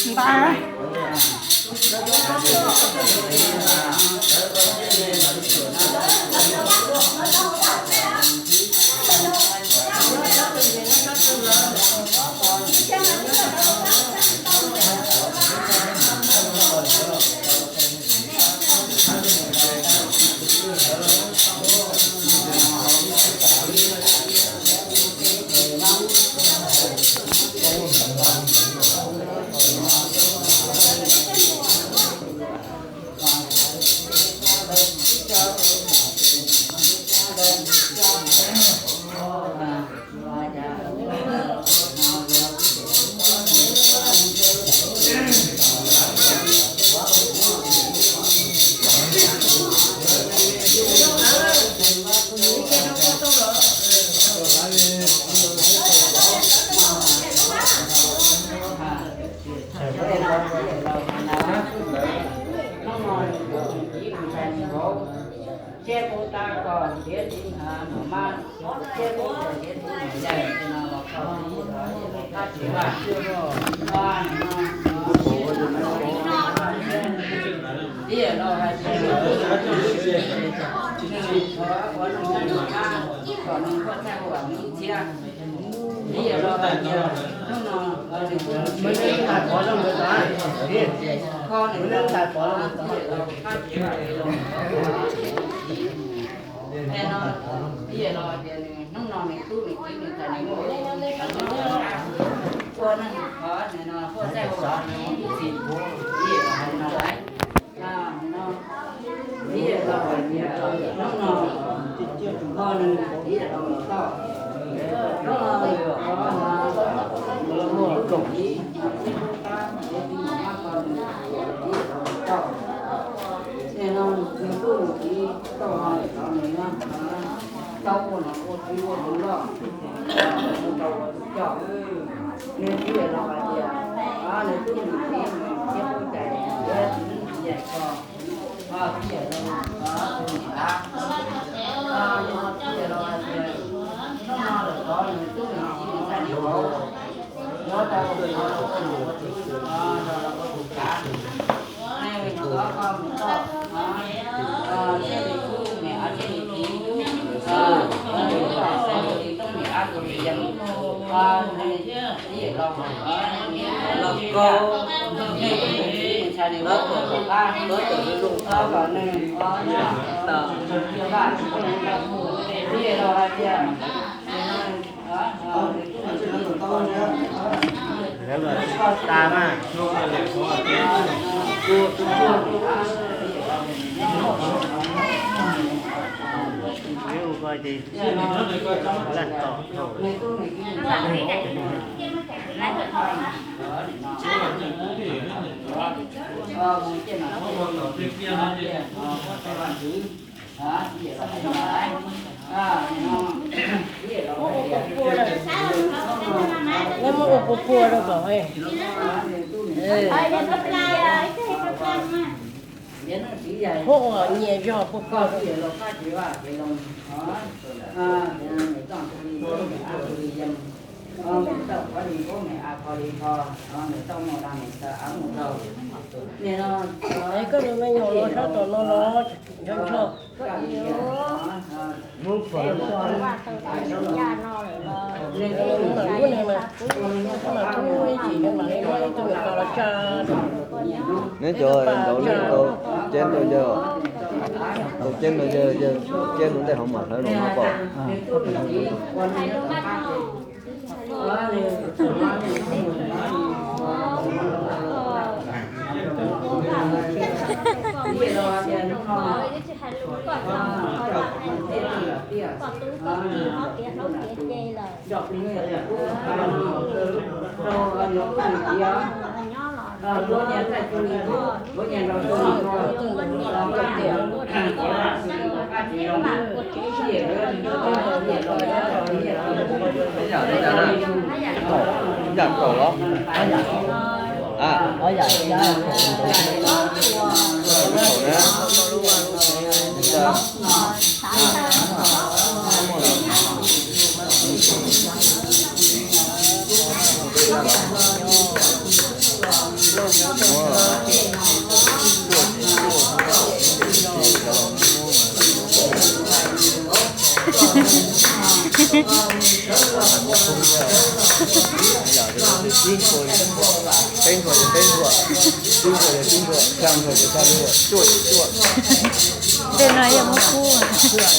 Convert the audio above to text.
Nqa. Tsiab kub tab kom ntiav txiv mos mas, tsiab kub kom ntiav txiv mos yaig no los koj txiv los yog los qab tsis vaj. Ib yam los hais tias nws thov ua nws qab kom nws huaj txaij huam mus ib txhiab. Ib yam los hais tias hnub no nws kuj nws tsis tais pov rau nkawd tod, kho nws tsis tais pov rau nkawd tod. Ib yam los hais tias nws hnub no nws tub nws kiv nws tais nws muaj ua neeg qhov nws no huaj txaij huam nws ib txhis, ib yam los hais no lawm. Ib yam los hais tias hnub no kho nws ib yam los mus toj, hnub no nws qhov no nws muaj nws tub nws kiv nws tub qab ntiav txiv mos mas kho nws ib yam los mus toj. Nim no nws tub nws kiv tau no lawm los nws tau ua nom ua tswv ua tus loj, ua tau ua tus coj. Nws txiv yam los hais tias, nws tub nws kiv nws thiab kuj cais thiab txiv yaim ko, txiv yam los tus niam av, nws txiv yam los hais tias hnub no lawm los nws tub nws kiv nws txhais nws vauv yuav tau ua nom ua tswv, los ua tus kav. Nej hnub no koj mus toj, thiaj li tub niam av thiaj li kiv, thiaj li tub niam av thiaj li yees. Nws txiv yam los hais tias los koj, nej tub nws kiv nws txhais nws vauv kom qab, kom nws vaj, txiv yam los hais tias Neb muab ua pua pua rau kom. Huab ua nyias zog pua pua rau. Koj me nyuam los sab tom no los ntsho ntsho. Neb cov ntaus lub tau ceeb rau yawg, tau ceeb rau yawg, yawg ceeb rau ntej hauv mam hlawv los no pom. Yam kaum los? Peb nqhuas ces peb nqhuas, tsib nqhuas ces tsib nqhuas, xya nqhuas ces xya nqhuas, cuaj ces cuaj. Tej no yog muab kub.